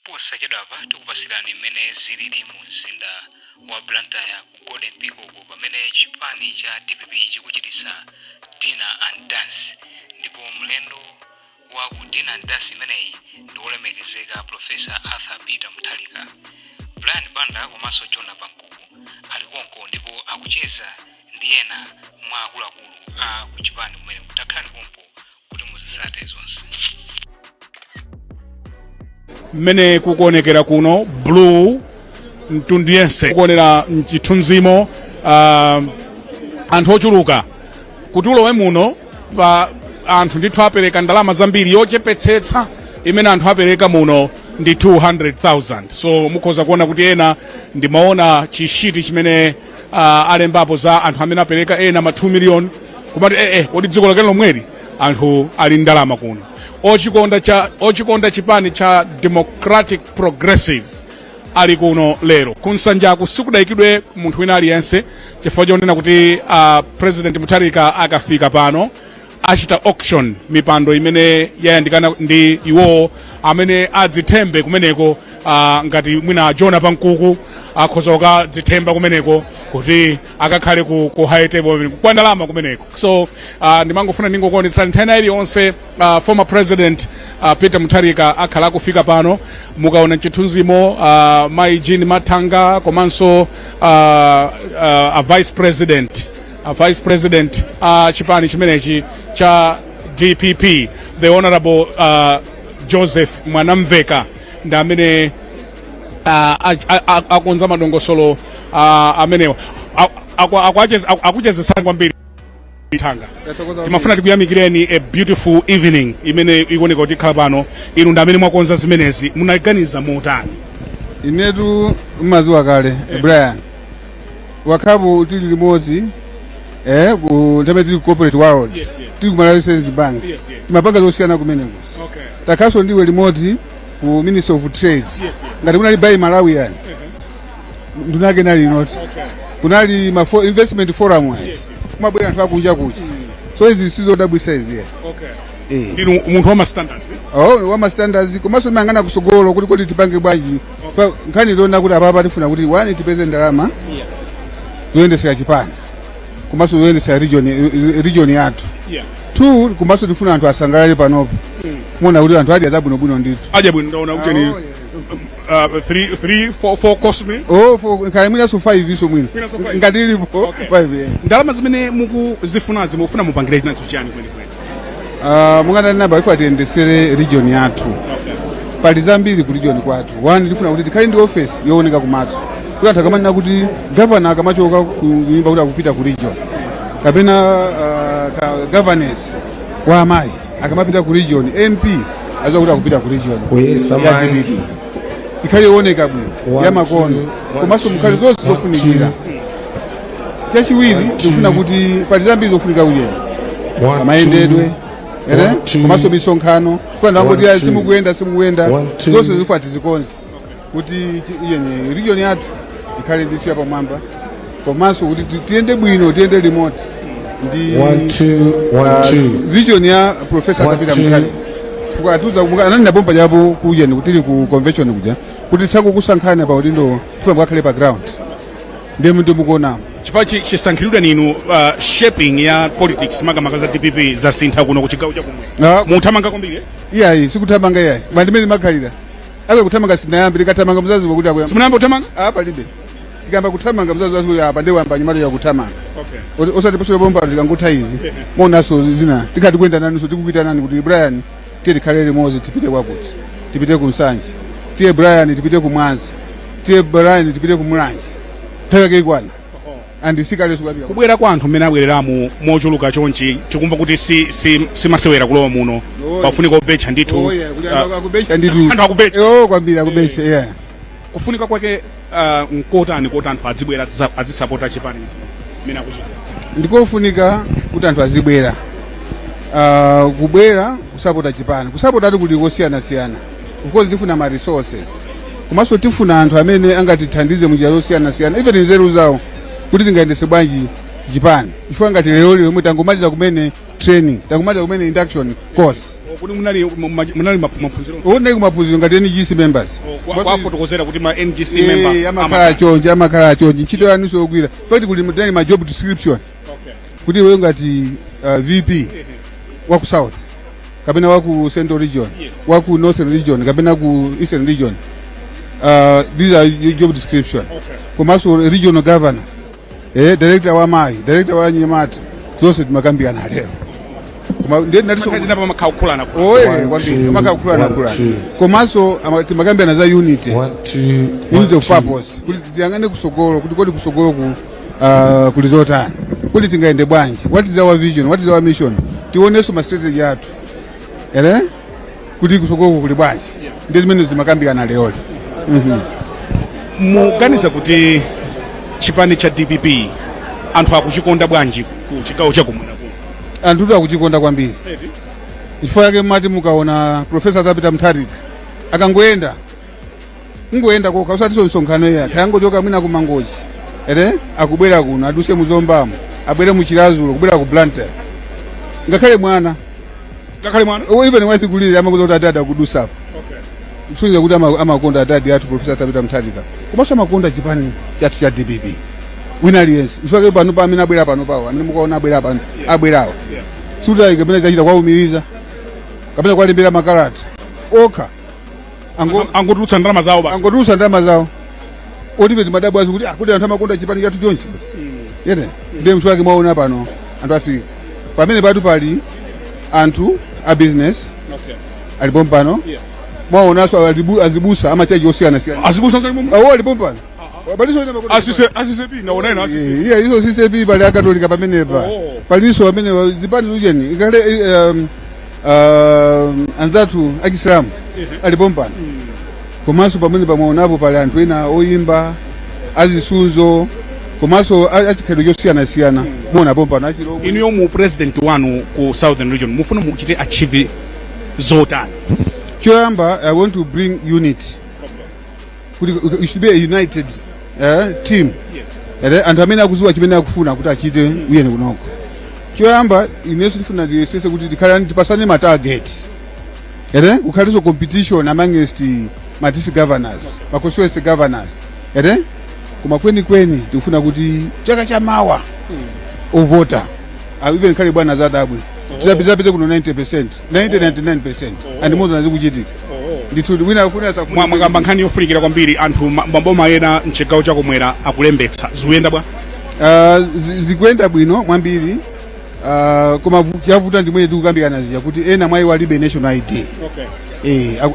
Posachedwapa tikupasirani mmene zilili mu mzinda wa Blantyre ku Golden Peacock, pamene chipani cha DPP chikuchititsa dinner and dance, ndipo mlendo wa ku dinner and dance imeneyi ndi wolemekezeka Professor Arthur Peter Mutharika. Brian Banda komanso Jonah Pankuku ali konko ndipo akucheza ndi ena mwa akuluakulu a ku chipani kumene. Takhalani pompo kuti muzisate zonse. Mmene kukuonekera kuno, blue mtundu yense kuonera mchithunzimo, anthu ochuluka. Kuti ulowe muno pa anthu ndithu apereka ndalama zambiri. Yochepetsetsa imene anthu apereka muno ndi 200,000. So mukhoza kuona kuti ena, ndimaona chi sheet chimene alembapo za anthu amene apereka, ena ma 2 million, kumati kodi dziko lake lomweli anthu ali ndalama kuno. Ochikonda chipani cha Democratic Progressive ali kuno lero. Kunsanjaku sikudayikidwe munthu wina aliyense chifukwa chonena kuti President Mutharika akafika pano achita auction mipando imene yayandikana ndi iwowo, amene adzithembe kumeneko, ngati mwina Jona Pankuku akhoza kukadzithemba kumeneko kuti akakhale ku high table kwa ndalama kumeneko. So ndimangofuna ndingokuonetsani, nthawi iliyonse former President Peter Mutharika akhala akufika pano. Mukaona mchithunzimo, Mai Jean Mathanga komanso a vice president chipani chimenechi cha DPP, the Honorable Joseph Mwanamveka, ndi amene akonza madongosolo amenewa. Akuchezesani kwambiri thanga. Timafuna tikuyamikireni. A beautiful evening imene ikuoneka kuti ikhala pano. Inu ndi amene mwakonza zimenezi, munaganiza motani? Inetu umaziwa kale, Brian, wakhapo tili limodzi ku nthawi tili ku corporate world, tili ku Malawi Savings Bank, timapanga zosiyana kumeneko. Takhaso ndiwe limodzi ku Ministry of Trade, ngati kunali Buy Malawian, ndunake nali inoti kunali ma investment forum ayi, kumabwera anthu akunja kuchi. So izi sizodabwisa izi. Ndinu munthu wa ma standards, eh? Oh, wa ma standards, komanso mayang'ana kusogolo kuti kodi tipange bwanji. Nkhani iliona kuti apapa tifuna kuti one, tipeze ndalama zoyendesera chipani komanso zoyendesera region yathu. Two, komanso tifuna anthu asangalale panopo, kumona kuti anthu adya zabwinobwino ndithu. Adya bwino, ndaona kuti ni three, three, four, four course meal. Oh, kaya mwinaso five iso mwina. Mwinaso five. Ngati ilipo. Five, yeah. Ndalama zimene mukuzifunazi, mukufuna mupangire chinacho chani kwenikweni? Mungatanaba ife atiyendesere region yathu. Pali zambiri ku region kwathu. One, tifuna kuti tikhale ndi office yooneka kumatso, kuti anthu akamanena kuti governor akamachoka ku nyumba kuti akupita ku region, kapena governance wa amayi akamapita ku region, MP aziwa kuti akupita ku region Kuyesa ya mic. DPP ikhale yooneka bwino, One, ya makono, two, one, komanso two, mukhale zonse one, zofunikira. Chachiwiri, tikufuna kuti pali zambiri zofunika kuyenda, One, mayendedwe two, ere one, two, komanso misonkhano funa one, ndangoti two, simukuyenda, one, two. zonse zifuna tizikonze kuti iyene region yathu ikhale ndithu yapamwamba, komanso kuti tiyende bwino, tiyende limodzi ndi One, two, one, two. Vision ya Professor One, Peter two. Mutharika, fuka atuza anani nabomba japo kujeni kuti tili ku convention kuja kuti tsakukusankhana pa udindo, tifuna mukakhale pa ground, ndiye ndi mukuonamo. Chifukwa chisankhiridwe ninu, shaping ya politics, makamaka za DPP, zasintha kuno ku chigawo chakumwera. Ah. Muthamanga kwambiri, eh? Iyayi, sikuthamanga iyayi, mandimene makhalira ake kuthamanga sinayambi. Tikathamanga muzaziwa kuti akuyamba. Simunayamba kuthamanga? Ah, palibe. Tikamba kuthamanga muzaziwa kuti apa ndiwamba nyamalo ya kuthamanga. Osati posera bomba tikangotha izi monaso zina tikati kuyenda nanuso, tikukuita nani kuti Brian, tiye tikhale limodzi, tipite kwakuti, tipite ku Nsanje, tiye Brian tipite ku Mwanza, tiye Brian tipite ku Mulanje. Nthawi yake ikwana andisikale sikuyambika. Kubwera kwa anthu mmene abwereramu mochuluka chonchi, tikumva kuti si masewera kulowa muno. Pafunika kubecha ndithu. Oh, yeah, kuti anthu akubecha ndithu. Anthu akubecha. Oh, kwambiri akubecha, yeah. Kufunika kwake nkotani kuti anthu adzibwera adzisapota chipani mmene akuchita? Ndikofunika kuti anthu azibwera, kubwera kusapota chipani. Kusapota ati kuli kosiyanasiyana. Of course tifuna ma resources, komanso tifuna anthu amene angatithandize munjira zosiyanasiyana, even nzeru zawo kuti tingayendese bwanji chipani, chifukwa ngati lero lero mwe tangomaliza kumene training, tangomaliza kumene induction course. Kuti munali maphunziro? Onai kumaphunziro ngati NGC members. Kwafotokozera kuti ma NGC member Amakhala chonje, amakhala chonje, ntchito yanunso yogwira fact kuli mutani ma job description kuti iweyo ngati VP wa ku South kapena wa ku Central Region, wa ku Northern Region kapena ku Eastern Region, these are your job description. Komanso regional governor, director wa mayi, director wa nyamata, zonse timakambirana lero. Koma ndiye ndinatinso Zina pamakhala kukhulana. Oye. One, Kwambiri two, amakhala kukhulana one, kulana. two. Komanso timakambirana za unity, One, two, unity one, of two. purpose, kuti tiyang'ane kusogolo, kuti kodi kusogolo ku kuli zotani, kuti tingayende bwanji, what is our vision, what is our mission. Tionenso ma strategy athu ere kuti kusogolo kuli bwanji. Ndi zimene zimakambirana leroli. Muganiza kuti chipani cha DPP anthu akuchikonda bwanji ku chigawo chakumwera kuno? Anthu akuchikonda kwambiri. Chifukwa yake mati mukaona Professor Arthur Mutharika akangoyenda, kungoyenda kokha, usatinso msonkhano iya, khayangochoka mwina ku Mangochi ere akubwera kuno, aduse muzombamo, abwere muchirazulo, kubwera ku Blantyre, ngakhale mwana Ngakhale mwana. Oh, even wachikulire amakuza kuti adadi akudusapo, kusonyeza kuti amakonda adadi athu Professor Arthur Mutharika, komanso amakonda chipani chathu cha DPP wina aliyense. Chifukwa pano pa amene abwera pano pawo, amene mukaona abwera pano, abwerawo sikuti kapena chachita kwawumiriza kapena kwalembera makalata okha Angotulutsa ndalama zawo basi. Angotulutsa ndalama zawo. Oti ife timadabwa kuti ah, kuti anthu amakonda chipani chathu chonchi yene. Ndiye mtu wake mwaona pano anthu afika pamene patu pali anthu a business alipo pano. Mwaonanso azibusa amachaji osiyanasiyana. Azibusa nso alipo? Awo alipo pano. Palinso ena Asise asise pi naona ena asise. Iya, iso CCP, pali akatolika pamenepa. Palinso pamene zipani ujeni ikale anzathu achisilamu alipo pano. Komanso pamene pamwaonapo pali anthu ena oyimba azisunzo, komanso achikhalidwe chosiyanasiyana muonapo pano, achilomwe. Inuyo mu president wanu ku Southern Region mufuna muchite achieve zotani? Choyamba, I want to bring unity, kuti we should be a united team. Ere anthu amene akuziwa chimene akufuna kuti achite uyene kunoko. Choyamba, inenso tifuna tiyesese kuti tikhalani tipasane ma target, ere kukhaliso competition amongst ma district governors, ma constituency governors, ere. Koma kwenikweni tikufuna kuti chaka chamawa ovota, even khale bwana zadabwe, tizapite kuno 90%, 90, 99%, and more zikuchitika ndithu, wina akufuna asafune. Mwakamba nkhani yofunikira kwambiri. Anthu maboma ena mchigawo chakumwera akulembetsa, zikuyenda bwa? Zikuyenda bwino mwambiri, koma chavuta ndimwene tikukambirana zija kuti ena mwa iwo alibe national ID.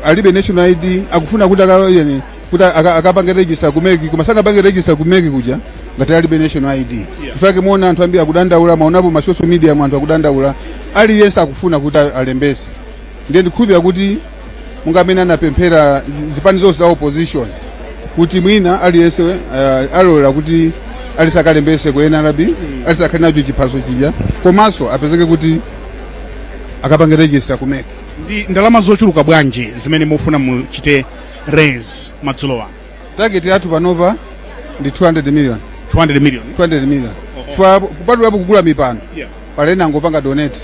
Alibe national ID, akufuna kuti yani, kuti akapange register ku MEC, koma sangapange register ku MEC kuja ngati alibe national ID. Chifukwa muona anthu ambiri akudandaula, maonapo ma social media mu anthu akudandaula, aliyense akufuna kuti alembese. Ndiye ndikhulupirira kuti munga amene anapemphera zipani zonse za opposition kuti mwina aliyense alolera kuti alisakalembese ku NRB, alisakhale nacho chiphaso chija, komanso apezeke kuti akapange register ku MEC. Ndi ndalama zochuluka bwanji zimene mufuna muchite raise madzulo ano? Target yathu panopa ndi 200 million. 200 million? 200 million, chifukwa kupatulapo kugula mipando, pali ena angopanga donate.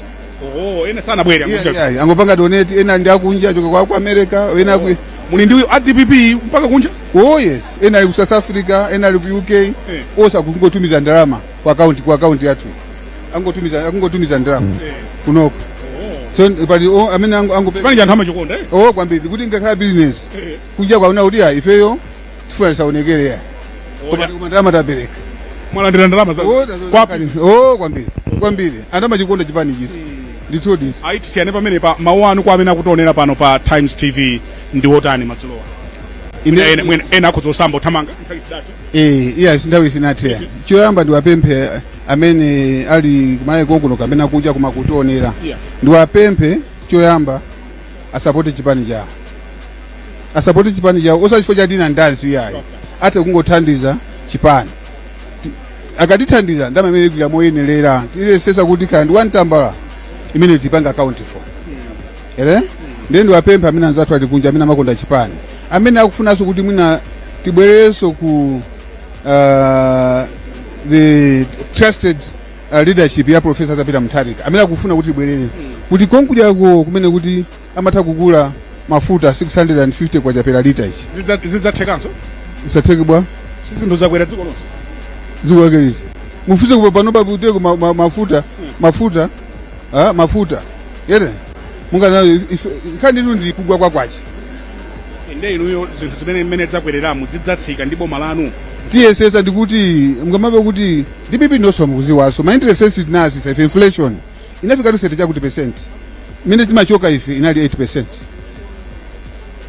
Oh, ena sanabwere. Yeah, angopanga donate. Ena ndi akunja, achoka kwa ku America, ena aku Muli ndi a DPP mpaka kunja? Oh yes, ena ali ku South Africa, ena ali ku UK. Onse akungotumiza ndalama ku account yathu, angotumiza ndalama kunoko. So pali amene ango Chipani cha anthu amachikonda, eh? Oh, kwambiri, kuti ngakhala business kunja kwaona kuti ya ifeyo tifuna tisaonekere ya, koma koma ndalama tapereka. Mwalandira ndalama za Oh, kwapi? Oh, kwambiri kwambiri, anthu amachikonda chipani chitu, ndithu ndithu. Ayi, tisiyane pamene pa mawu anu kwa amene akutionera pano pa Times TV ndi wotani madzulowa? Ena akhoza osamba uthamanga, nthawi sidati. Eh, iya, nthawi sinatheya. Choyamba ndiwapemphe amene ali kumalawi konkuno kapena kunja koma kutionera, ndiwapemphe choyamba asapote chipani chawo, asapote chipani chawo, osati chifukwa cha dinner dance yayi, ate kungothandiza chipani. Akatithandiza ndalama imene igwira moyenerera, tilesesa kuti kaya ndi wantambala imene tipanga account for, ere. Ndiye ndiwapempha amene anzathu ali kunja, amene amakonda chipani, amene akufunanso kuti mwina tibwererenso ku the trusted leadership ya Professor Peter Mutharika, amene akufuna kuti tibwerere. Kuti konkujako kumene kuti amatha kugula mafuta 650 kwacha per lita, ichi Zidzathekanso? Isatheke bwa? Si zinthu zakwera dziko lonse? Dziko lake liti? Mufuze kupa pano paputeko mafuta, mafuta yere mungana nkhani itu ndi kugwa kwa kwacha. Inde, inuyo zinthu zimene mmene zakwereramu zidzatsika ndi boma lanu? Tiyesesa. Ndikuti mukamabe kuti DPP nonso mukuziwaso ma interest rates tinasisa ife. Inflation inafika to 30 chakuti percent. Mmene timachoka ife inali 8%.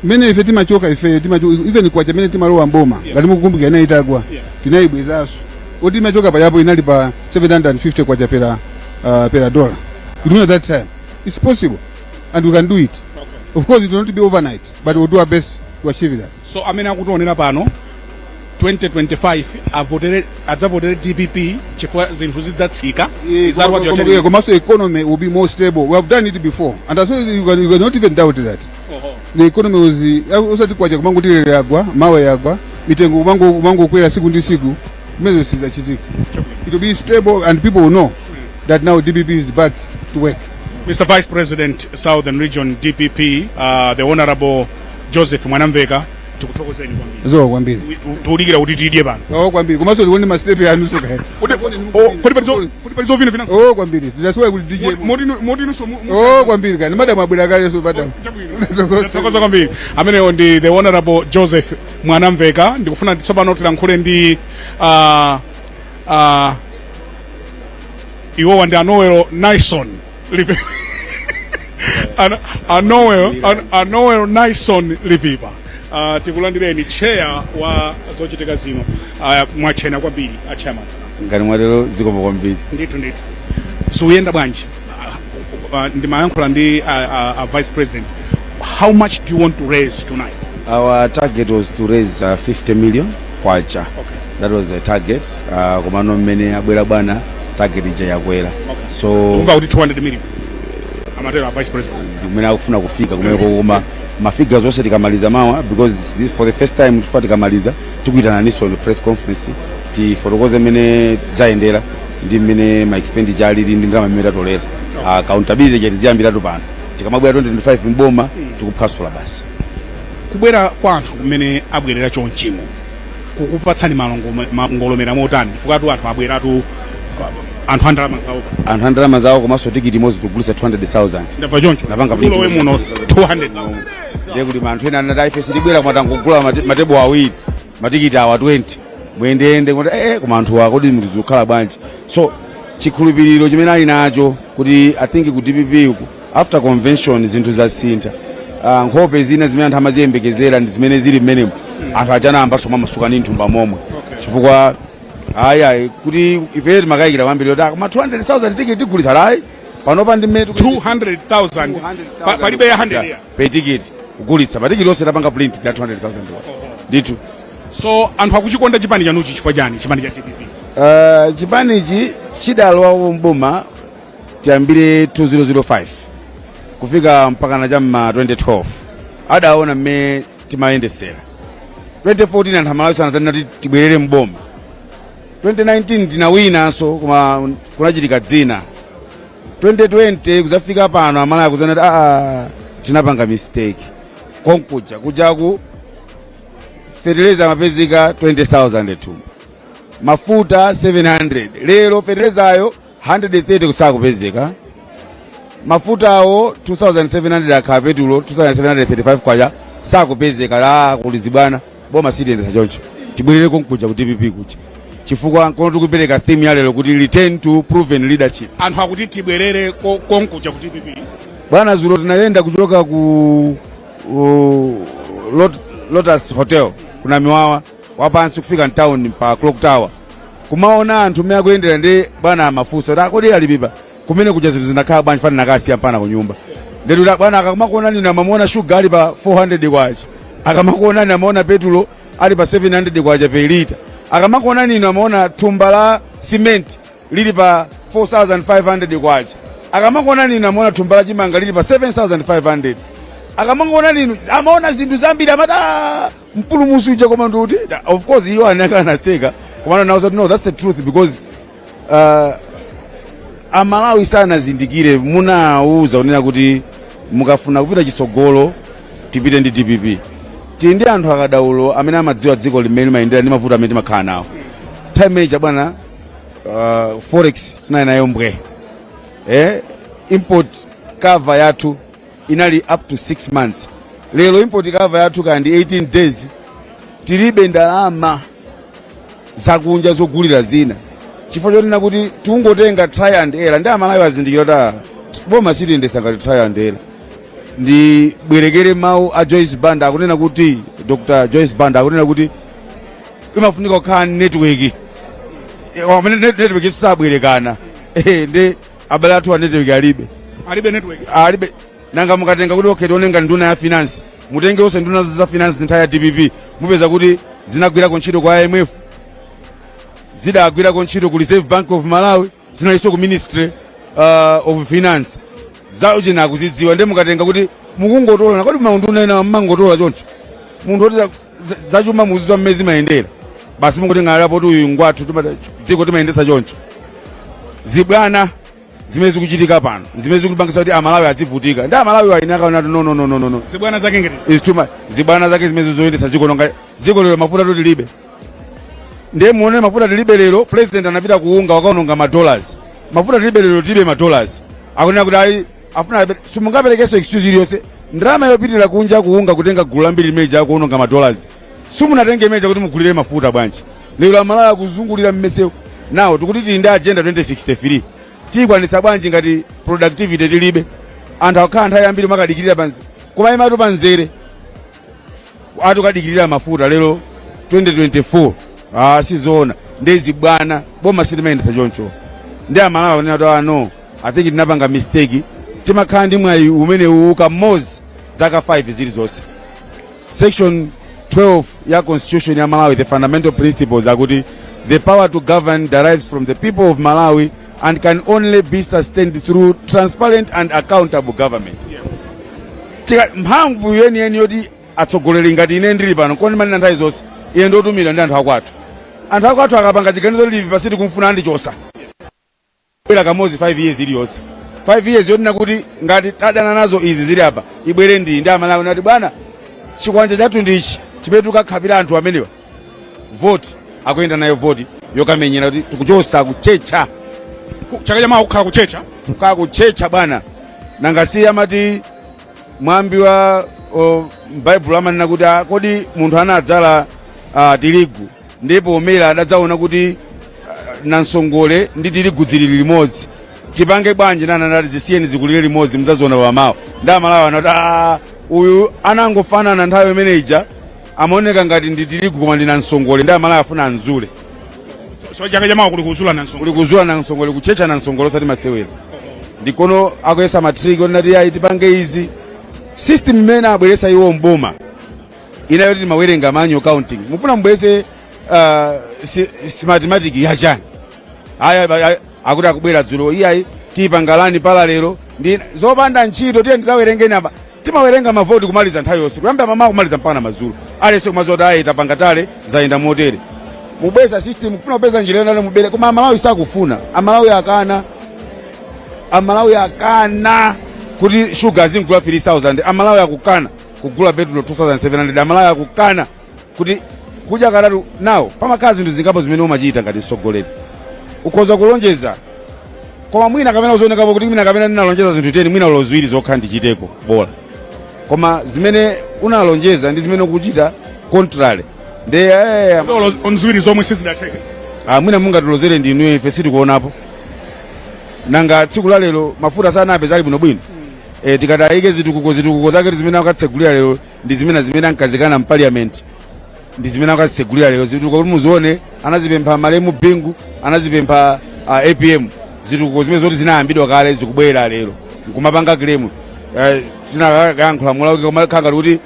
Mmene ife timachoka, ife timachoka, even kwacha mmene timalowa mboma, ngati mukukumbukira, inali itagwa. Tinayibwezaso oti timachoka payapo inali pa 750 kwacha per dollar. You know, that time it's possible and we can do it. Of course it will not be overnight, but we'll do our best to achieve that. So amene akutionera pano, 2025 avotere, adzavotere DPP chifukwa zinthu zidzatsika. Is that what you're telling me? Komanso economy will be more stable. We have done it before and so you cannot even doubt that. The economy was osati kwacha kumangotirere yagwa, mawe yagwa, mitengo kumangokwera siku ndi siku, kumene sizachitika. It will be stable and people will know that now DPP is back to work. Mr. Vice President, Southern Region DPP, the Honorable Joseph Mwanamveka, tikuthokozeni kwambiri. Zikomo kwambiri. Tiudikira kuti tidye pano. Oh, kwambiri. Komanso tione mastepe anuso kaya. Oh, kodi pali zovina vinanso? Oh, kwambiri. That's kuti DJ. Moti inunso Oh, kwambiri kani madam abwera kale, so madam. Tathokoza kwambiri. Amenewo ndi the Honorable Joseph Mwanamveka. Ndikufuna tsopano tilankhule ndi iwowa ndi a Noel Nison Lipipa. A Noel Nison Lipipa, tikulandireni, chair wa zochitika zino. Mwachena kwambiri, a chairman. Ngati mwatero, zikomo kwambiri. Ndithu ndithu. Suyenda bwanji? Ndimayankhula ndi vice president. How much do you want to raise tonight? Our target was to raise 50 million kwacha. That was the target. Komano mmene abwera bwana, target ija yakwera, so Kumva kuti 200 million, amatero a vice president. Kumene akufuna kufika kumeneko, koma ma figures onse tikamaliza mawa, because this for the first time tifa tikamaliza tikuitananinso ni press conference, tifotokoze mmene zayendera ndi mmene ma expenditure alili ndi ndalama imene tatolera. Accountability tiziyambiratu pano. Tikamabwera 2025 mboma, tikuphwasula basi. Kubwera kwa anthu kumene abwerera chonchimo kukupatsani ngolomera motani? Chifukwa anthu abweratu, anthu a ndalama zawo. Anthu a ndalama zawo, komanso tikiti imodzi tikugulitsa 200,000. Ndamva choncho. Napanga Ulowe muno 200. Ndiye kuti anthu ena anati, "Ife sitibwera, mwatangogula matebo awiri, matikiti awa 20, muyendeyende." Kuti koma anthu awa kodi mtizikhala bwanji? So chikhulupiriro chimene ali nacho kuti I think ku DPP uku after convention zinthu zasintha. Nkhope zina zimene anthu amaziyembekezera ndi zimene zili mmenemo. Anthu achana ambaso mamasuka ndi nthumba momwe, chifukwa ayi ayi, kuti ife timakayikira kwambiri kuti koma 200,000 tikiti tigulitsa, ayi, panopa ndi mmene 200,000. Palibe ya 100 ya pe tikiti kugulitsa, matikiti onse tapanga print ya 200,000 ndithu. So anthu akuchikonda chipani chanuchi chifukwa chani, chipani cha DPP? Chipanichi chidalowa mboma tiyambire 2005 kufika mpaka na cham'ma 2012, adaona mmene timayendesera. 2014 anthu amalawi sanazanena kuti tibwerere mboma. 2019 tinawinanso, koma kunachitika dzina. 2020 kuzafika pano, amalawi akuzana kuti aa, tinapanga mistake konkuja kujaku. Feteleza amapezeka 20,000 thumba, mafuta 700. Lero feterezayo 130 kusakupezeka, mafutawo 2700 akhala, petulo 2735 kwacha sakupezeka. La kulizi bwana, boma sitiyendesa choncho, tibwerere konkuja ku DPP kuja, chifukwa nkono tikupereka theme ya lero kuti return to proven leadership. Anthu akuti tibwerere konkuja ku DPP. Bwana, zulo tinayenda kuchoka ku Lotus Hotel kuna Miwawa wapansi kufika mtown pa Clock Tower, kumaona anthu mmene akuyendera. Ndi bwana amafunsa kuti akodi alipipa kumene kuja zinthu zinakhala bwanji? Fana nakasiya mpana kunyumba. Ndetu bwana akamakuonani amamuona shuga ali pa 400 kwacha, akamakuonani amaona petulo ali pa 700 kwacha per lita, akamakuonani inu amaona thumba la cement lili pa 4500 kwacha, akamakuonani inu amaona thumba la chimanga lili pa 7500, akamakuonani inu amaona zinthu zambiri, amati, "Ah, mpulumusi uja." Koma ndikuti of course iwo anaka anaseka, koma now no, that's the truth, because Amalawi sanazindikire. Munawuza kunena kuti mukafuna kupita chitsogolo, tipite ndi DPP. Tili ndi anthu akadaulo amene amadziwa dziko limene limayendera ndi mavuto amene timakhala nawo. Time major bwana, forex tinali nayo mbwe, import cover yathu inali up to 6 months. Lero import cover yathu kandi 18 days. Tilibe ndalama zakunja zogulira zina chifukwa chonena kuti tikungotenga try and error. Ndi Amalawi azindikira kuti boma sitiyendesa ngati try and error. Ndibwerekere mawu a Joyce Banda, akunena kuti, Dr Joyce Banda akunena kuti imafunika kukhala network. Pamene network isabwerekana. Ndi abale athu a network alibe. Alibe network. Alibe. Nanga mukatenga kuti, okay, tionenga nduna ya finance, mutenge onse nduna za finance nthawi ya DPP, mupeza kuti zinagwirako ntchito kwa IMF, zidagwirako ntchito ku Reserve Bank of Malawi, zinalinso ku Ministry of Finance. Zauchina akuzidziwa. Ndi mukatenga kuti mukungotola, kodi maunduna ena mmangotola choncho? Munthu oti zachuma muzidziwa mmene zimayendera, basi mungotenga alapo kuti uyu ngwathu, dziko timayendetsa choncho. Zibwana zimene zikuchitika pano, zimene zikupangisa kuti Amalawi azivutika, ndi Amalawi aine akaona kuti no, no, no, no, no, no. Zibwana zake ngati Is too much. Zibwana zake zimene zoyendetsa dziko, nonga dziko lero mafuta to tilibe. Ndiye muone, mafuta tilibe lero, president anapita kuunga, wakaononga ma dollars. Mafuta tilibe lero, tilibe ma dollars. Akunena kuti ayi, afuna simungaperekenso excuse iliyonse. Ndalama yopitirira kunja kuunga, kutenga gulu lambiri limene ja kuononga ma dollars, simunatenge imeja kuti mugulire mafuta bwanji? Lero Amalawi akuzungulira mmesewu nawo. Tikuti tili ndi Agenda 2063, tiyikwanitsa bwanji ngati productivity tilibe? Anthu akukhala nthawi yambiri makadikirira panzi, koma imatu panzere atukadikirira mafuta lero 2024. Ah, sizoona. Ndezi bwana, boma silimayendetsa choncho. Ndi Amalawi akunena kuti, ah, no, I think tinapanga mistake. Timakhala ndi mwayi umene uka mmodzi zaka 5 zilizonse. Section 12 ya Constitution ya Malawi, the fundamental principles, akuti the power to govern derives from the people of Malawi and can only be sustained through transparent and accountable government. Mphamvu yeniyeni yoti atsogoleri ngati ine ndili pano, koni manena nthawi zonse, iye ndotumira ndi anthu akwathu. Anthu akwathu akapanga chiganizo livi pasiti kumfuna, andichosa bwera kamodzi 5 years iliyonse. 5 years yonena kuti ngati tadana nazo izi zili apa, ibwere ndi Amalawi nati, bwana, chikwanja chathu ndichi chimene tikakhapira anthu amenewa. Voti akuyenda nayo, voti yokamenyera kuti tikuchosa kuchecha. Chaka chamawa kukhala kuchecha. Kukhala kuchecha bwana. Nanga si amati mwambi wa m'Baibulo amanena kuti, kodi munthu anadzala tirigu, ndipo omera adadzaona kuti nansongole ndi tirigu zili limodzi, tipange bwanji? Nana nati, zisiyeni zikulire limodzi, mudzaziona pamawa. Ndi Amalawi anati, uyu anangofanana nthawi imene ija amaoneka ngati ndi tirigu, koma ndi nansongole. Ndi Amalawi afuna anzule. So chaka chamawa kuli kuzula nansongole. Kuli kuzula nansongole, kuchecha nansongole, osati masewera. Ndikono akuyesa ma trick onati ayi, tipange izi. System imene abweresa iwo mboma inayo timawerenga manual counting. Mufuna mubwerese Smartmatic yachani? Aya, akuti akubwera dzulo, iyayi, tiyipangalani pala lero ndi zopanda ntchito. Tiye ndizawerengeni apa. Timawerenga mavoti kumaliza nthawi yonse, kuyamba mamawa kumaliza mpaka madzulo. Alese kumaziwa kuti ayi, tapanga tale, zayenda motere. Mubweza system kufuna kupeza njira yonalo mubere, koma Amalawi sakufuna. Amalawi akana, Amalawi akana kuti shuga azingula 3000. Amalawi akukana kugula petulo 2700. Amalawi akukana kuti kudya katatu nawo. Pamakhala zinthu zingapo zimene umachita ngati mtsogoleri. Ukhoza kulonjeza, koma mwina kapena uzionekapo kuti mwina kapena ndinalonjeza zinthu 10, mwina ulo ziwiri zokha ndichiteko bola, koma zimene unalonjeza ndi zimene ukuchita contrary ndi Ziwiri zomwe sizidatheke. Ah, mwina mungatilozere ndinuyo, ife sitikuonapo. Nanga tsiku la lero mafuta sanapeza, ali bwinobwino. Tikati ayike zitukuko, zitukuko zake zimene akatsegulira lero ndi zimene ankazikana m'parliament, ndi zimene akazitsegulira lero. Zitukuko kuti muzione, anazipempha malemu Bingu, anazipempha APM. Zitukuko zimene zoti zinayambidwa kale zikubwera lero nkumapanga claim. Sinakayankhula mulauke, koma khanga kuti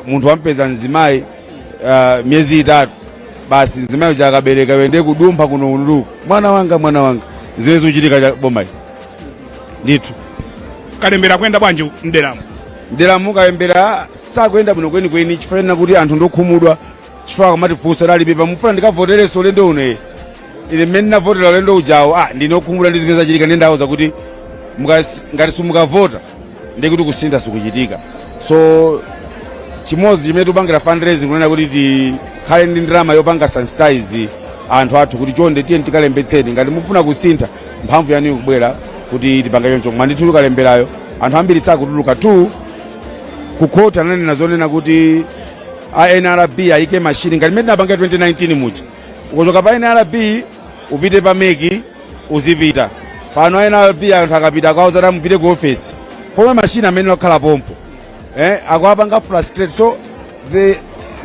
munthu wampeza mzimayi miyezi 3, basi mzimayi uja akabereka, iwe ndiye kudumpha kuno unduku, mwana wanga, mwana wanga. Zimene zikuchitika cha bomayi ndithu. Kalembera kuyenda bwanji mderamo? Mderamo kalembera sakuyenda bwino kwenikweni, chifukwa kuti anthu ndokhumudwa, chifukwa akamatifunsa lalibe pamufuna ndikavoterenso ulendo uno. Ine mmene ndinavotera ulendo ujawo, ndine okhumudwa ndi zimene zachitika. Ndiye ndawauza kuti ngati simukavota, ndiye kuti kusintha sikuchitika. So chimodzi chimene tikupangira fundraising, kunena kuti tikhale ndi ndalama yopanga sensitize anthu athu kuti chonde tiye tikalembetseni ngati mufuna kusintha, mphamvu yanu ikubwera kuti tipange choncho. Koma ndithu kalemberayo anthu ambiri sakutuluka. Tu kukhoti ananena zonena kuti a NRB ayike mashini ngati mmene tinapanga 2019 muja, ukuchoka pa NRB upite pa MEC, uzipita pano a NRB. Anthu akapita akawauza mupite ku ofesi, pomwe mashini amene akhala pompo akuwapanga frustrate. So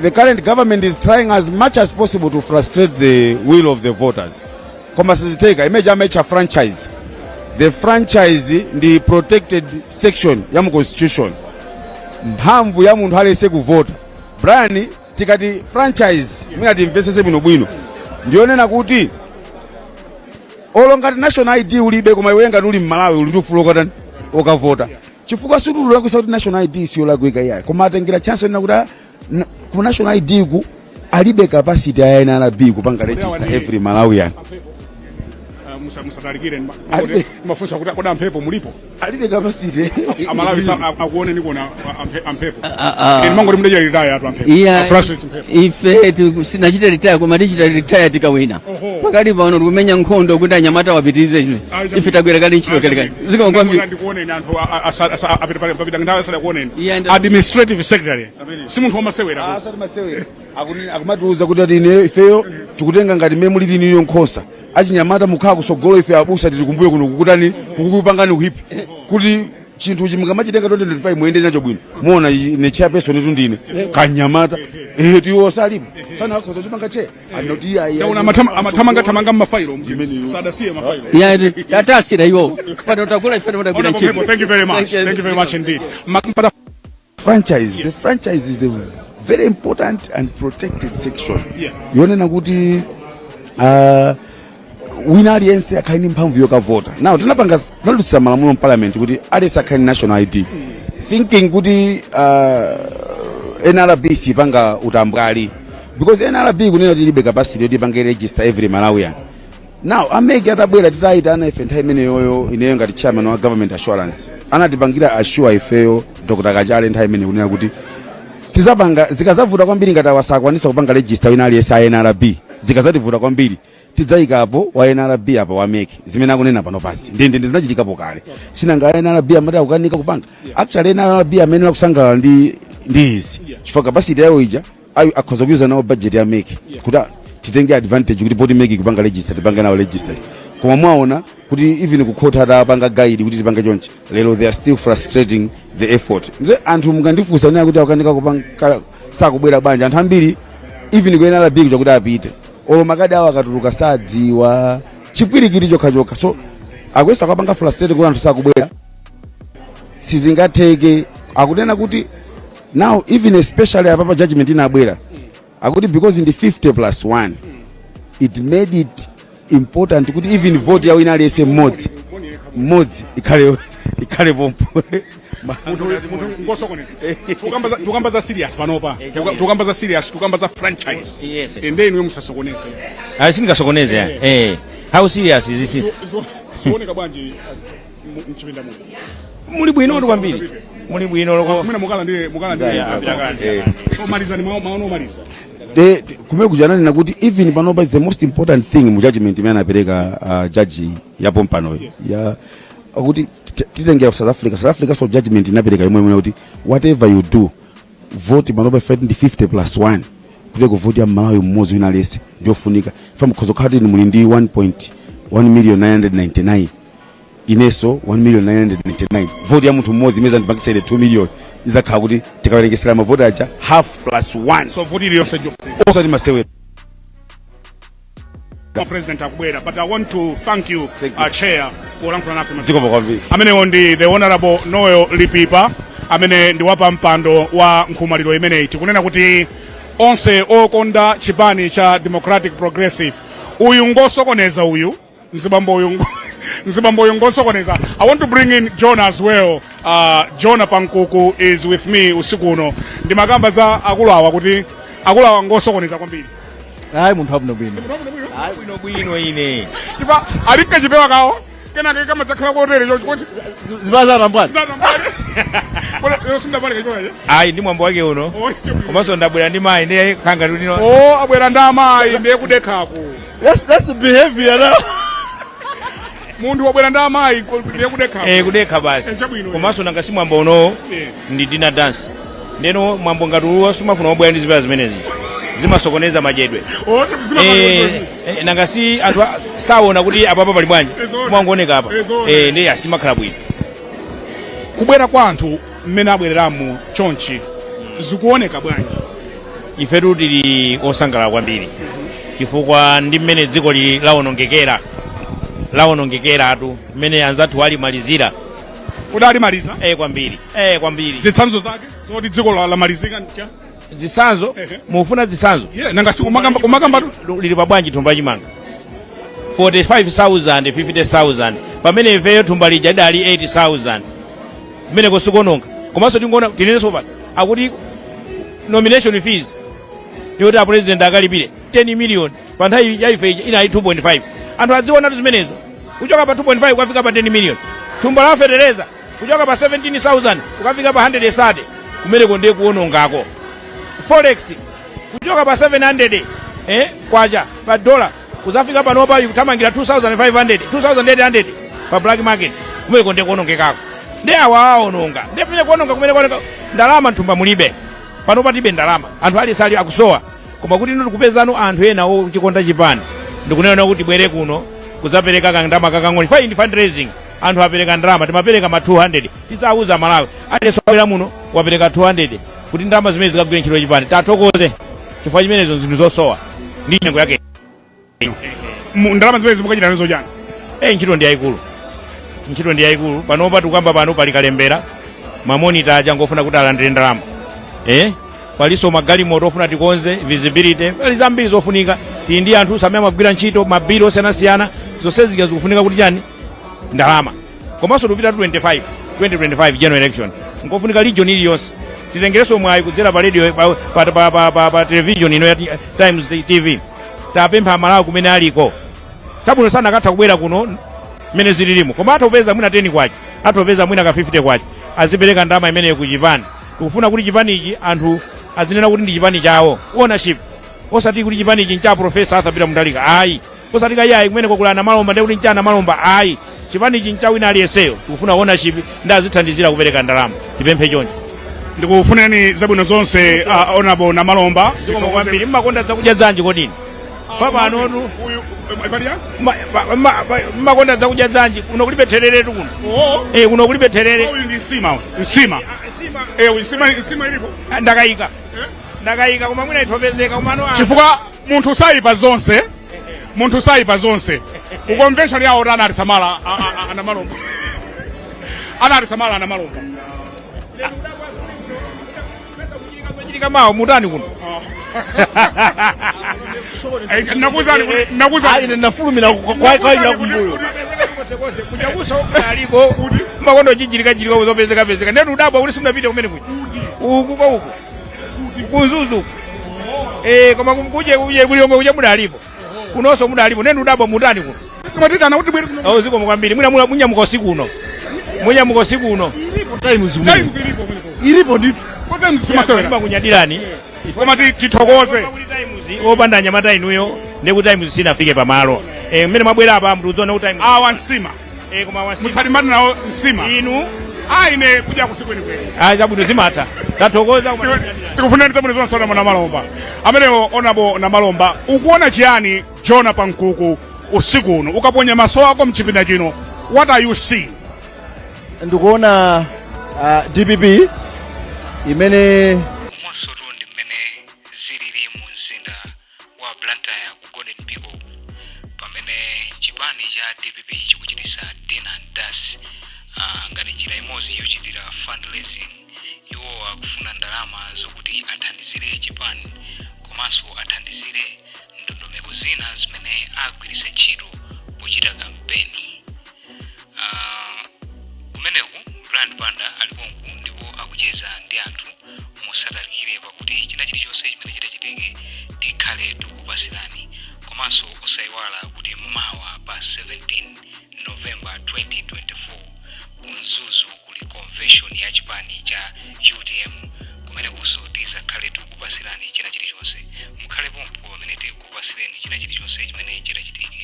the current government is trying as much as possible to frustrate the will of the voters, koma sizitheka. Imene amaitcha franchise, the franchise ndi protected section ya mu constitution, mphamvu ya munthu aliyense kuvota. Brian, tikati franchise, mwina timvesese bwinobwino, ndiyonena kuti olo ngati national ID ulibe, koma iwe ngati uli mmalawi uli ndi ufulu okatani, okavota, chifukwa sitululakwisa kuti national ID siyolakwika iyayi, koma atengera chance yonena kuti ku national ID ku alibe capacity ya NRB kupanga register every Malawian. Musatalikire. Mafunsa kuti kodi amphepo mulipo? Alibe capacity. Amalawi akuone nikuona amphepo. Ine mangoti mudachita retire atu amphepo. Iya. A Francis Mphepo. Ife sinachita retire, koma tichita retire tikawina. Pakali pano tikumenya nkhondo kuti anyamata wapitirize ife. Ife tagwera kale ntchito kalekale. Zikomo kwambiri. Ndikuoneni anthu apita nthawi asadakuoneni. Iya, Administrative secretary si munthu wamasewera. Asati masewera. Akumatiuza kuti ati ine ifeyo tikutenga ngati mmene mulili niyo nkhosa, achinyamata mukhala kusogolo, ife abusa tili kumbuyo kuno kukutani, kukupangani whip kuti chinthu ichi mukamachitenga 2025 muyende nacho bwino. Muona ine chairperson itu ndine kanyamata, tiwo salipo sana akhoza chipanga che anoti iya. Ndaona amathamanga thamanga mmafailo, sadasiye mafailo. Iya, tatasira iwo pano takula ife timagwira Honorable ntchito. Mphepo, thank you very much. Thank you very much indeed. Makampata. Franchise, the franchise is a very important and protected section yonena kuti wina aliyense akhale ndi mphamvu yokavota. Now tinapanga, tinadutsa malamulo mparliament kuti aliyense akhale ndi national ID, thinking kuti NRB sipanga utambwali, because NRB kunena kuti ilibe capacity yoti ipange register every Malawian. Now a MEC atabwera, titayitana ife nthawi imeneyoyo, ineyo ngati chairman wa government assurance, anatipangira assure ifeyo Dr Kachale nthawi imene kunena kuti tizapanga zikazavuta kwambiri, ngati awasakwanisa kupanga register wina aliyense a NRB, zikazativuta kwambiri tidzayikapo wa NRB apa wa MEC. Zimene akunena pano pasi ndende zinachitikapo kale. Sinanga a NRB amati akukanika kupanga? Actually NRB amene akusangalala ndi izi chifukwa capacity yawo ija ayo akhoza kuyuza nawo budget ya MEC kuti titenge advantage kuti poti MEC kupanga register, tipange nawo register. Koma mwaona kuti even kukhota atapanga guide kuti tipange chonchi, lero they are still frustrating the effort. Nze anthu mukandifunsa nena kuti akukanika kupanga, sakubwera banja anthu ambiri even ku NRB kuja kuti apite, olo makadi awo akatuluka sadziwa, chipwirikiti chokhachokha. So akwesa akapanga frustrated kuti anthu sakubwera, sizingatheke. Akunena kuti now even especially apapa judgment inabwera, akuti because ndi 50 plus 1, it made it important kuti even vote ya wina aliyense mmodzi mmodzi ikhale pompo. Munthu ngosokoneza. Tukamba za serious panopa. Tukamba za serious, tukamba za franchise. Yes. Ende inuyo musasokoneze. Ah, sindingasokoneze ya. How serious is this? Zioneka bwanji mchipinda muno? Muli bwino kwambiri. Muli bwino loko. Mwina mukala ndi. So maliza ni maono omaliza. Kumene kuja ananena kuti even panopa the most important thing mu judgment imene anapereka judge yapo mpanoyo ya akuti titengera ku South Africa. South Africa so judgment inapereka imwe imwe kuti whatever you do, vote panopa ife ndi 50 plus 1, kuti ku vote ya Malawi mmodzi wina aliyense ndiofunika. Ife mukhoza kukhala kuti muli ndi 1.1 million 999, ineso 1 million 999, vote ya munthu mmodzi imene ndipangisa ine 2 million, izakhala kuti tikawerengesera mavoti aja half plus 1. So vote iliyonse njo. Osati masewera. President akubwera, but I want to thank you, chair, polankhula nafe. Zikomo kwambiri. Amenewo ndi the Honorable Noel Lipipa amene ndi wapa mpando wa nkhumaliro imeneyi. Tikunena kuti onse okonda chipani cha Democratic Progressive, uyu ngosokoneza uyu, mzibambo uyu ngosokoneza. I want to bring in John as well. John Pankuku is with me usiku uno. Ndimakamba za akulu awa kuti akulu awa ngosokoneza kwambiri. Ayi, munthu wabwino bwino. Bwino bwino ine. Ndipo ali kachipewa kawo kenaka kamadzakhala kotere chochi kuti Zipazatambwani. Sindapale kachipewa. Ayi, ndi mwambo wake uno. Komanso ndabwera ndi mayi, ndiye khanga tulino. O, abwera ndi amayi, ndiye kudekhako. That's behavior now. Munthu wabwera ndi amayi, ndiye kudekhako. Eh, kudekha basi. Eh, chabwino. Komanso nanga si mwambo uno ndi dinner dance, ndeno mwambo ngati uwo sumafuna wabwera ndi zipewa zimenezi, zimasokoneza madyedwe. Oh, Eh, eh, nanga si anthu saona kuti apapa pali bwanji? Ezona. Mwangooneka apa. Ezona. Eh, ndiye asimakhala bwino. Kubwera kwa anthu mmene abwereramo chonchi zikuoneka bwanji? Ifetu tili osangalala kwambiri, chifukwa ndi mmene dziko lili lawonongekera, lawonongekeratu, mmene anzathu alimalizira. Kuti alimaliza? Eh, kwambiri, eh, kwambiri. Zitsanzo zake zoti dziko lamalizika ncha? Zitsanzo? Ehe. Mufuna zitsanzo? Yeah, nanga si kumakamba kumakambatu. Lili pabwanji thumba chimanga? 45,000, 50,000, pamene ifeyo thumba lija lidali 8,000. Kumene kusikononga. Komanso tingoona, tinenenso pano akuti nomination fees yoti a president akalipire 10 million, pa nthawi ya ife ija inali 2.5. Anthu adziona zimenezo, kuchoka pa 2.5 kukafika pa 10 million. Thumba la fetereza kuchoka pa 17,000 kukafika pa 130. Kumeneko ndiye kuwonongako. Forex kuchoka pa 700 kwacha pa dola kuzafika panopa kuthamangira 2500, 2800 pa black market. Kumeneko ndiye kuwonongekako. Ndi awa awononga, ndiye pamene kuwononga kumene kuoneka ndalama mthumba mulibe. Pano patibe ndalama, anthu alisali akusowa. Koma kuti inu tikupezano anthu ena ochikonda chipani, ndikunena kuti bwere kuno kuzapereka kandalama kakang'ono. Fa ndi fundraising, anthu apereka ndalama, timapereka ma 200. Tidzawuza Malawi aliyense wabwera muno wapereka 200 kuti ndalama zimene zikagwire ntchito chipani. Tathokoze chifukwa chimenezo zinthu zosowa ndi nyengo yake. Ndalama zimene zimukachita nazo chani? Eh, ntchito ndi yayikulu, ntchito ndi yayikulu. Panopa tikukamba pano pali kalembera ma monitor aja ngofuna kuti alandire ndalama, eh, palinso magalimoto ofuna tikonze visibility, pali zambiri zofunika. Tili ndi anthu amene amagwira ntchito mabili osiyanasiyana, zonse zija zikufunika kuti chani? Ndalama. Komanso tikupita 25 2025 general election, nkofunika region iliyonse titengerenso mwayi kudzera pa radio, pa television ino ya Times TV. Tapempha Amalawi kumene aliko, chabwino sana akatha kubwera kuno mmene zililimo, koma atha kupeza mwina 10 kwacha, atha kupeza mwina ka 50 kwacha, azipereka ndalama imeneyo ku chipani. Tikufuna kuti chipanichi anthu azinena kuti ndi chipani chawo, ownership, osati kuti chipanichi ncha Professor Arthur Peter Mutharika, ayi, osati kayayi kumeneko kuli a Namalomba ndiye kuti ncha Namalomba, ayi. Chipanichi ncha wina aliyenseyo. Tikufuna ownership ndi azithandizira kupereka ndalama. Tipemphe choncho. Ndikufuneni zabwino zonse, Honorable Namalomba. Zikomo kwambiri. Mmakonda zakudya zanji kodini papanotu? Uyu pali ya? Mmakonda zakudya zanji? Kuno kulibe tereretu kuno. Oh. Eh, kuno kulibe terere. Uyu ndi nsima, uyu. Nsima, eh, uyu nsima, nsima ilipo. Ndakayika, ndakayika, koma mwina ithopezeka kumano. Chifukwa munthu sayipa zonse, munthu sayipa zonse. Ku convention yawo anati samala anamalomba, anati samala anamalomba. Chitika mawo mutani kuno? Eh, nakuzani kuti nakuzani. Ine ndinafulumira kwayira kumbuyo. Kujakuso aliko makondo chichilika chilika kuzopezeka pezeka, ndetu udabwa kuti simunapite kumene kuja uku kwa uku kunzuzu, eh, koma kuje kuje kuliyongo kuja mudalipo, kunonso mudalipo, ndetu udabwa mutani kuno? Simatitana kuti bwere kuno. Awo, zikomo kwambiri. Mwina mula munyamuka usiku uno, munyamuka usiku uno. Times Time ilipo kumeneko. Ilipo ndithu. Kwa Times simasewera. Kunyadilani. Koma tithokoze. Opanda anyamata inuyo ndekuti Times sinafike pamalo. Eh, mmene mwabwera apa mtiudziona kuti Times Awa nsima. Eh, koma wasima. Musalimbane nawo nsima. Inu. Aine kudya kusikwenikweni. Ah, chabwino, zimatha. Tathokoza. Tikufunani zabwino zonse, Honorable Namalomba. Amenewo Honorable Namalomba. Ukuona chiyani, Jona Pankuku, usiku uno ukaponya maso ako mchipinda chino? What are you seeing? Ndikuona DPP imene Umonso ndi mmene zilili mu mzinda wa Blantyre ku Golden Peacock, pamene chipani cha DPP chikuchitisa dinner and dance ngati njira imodzi yochitira fundraising. Iwo akufuna ndalama zokuti athandizire chipani komanso athandizire ndondomeko zina zimene agwiritse ntchito pochita kampeni. Kumeneku Brian Banda ali konku ndipo akucheza ndi anthu. Musatalikire, pakuti china chilichonse chimene chitachitike tikhale tikukupasirani. chilichonse chimene chitachitike.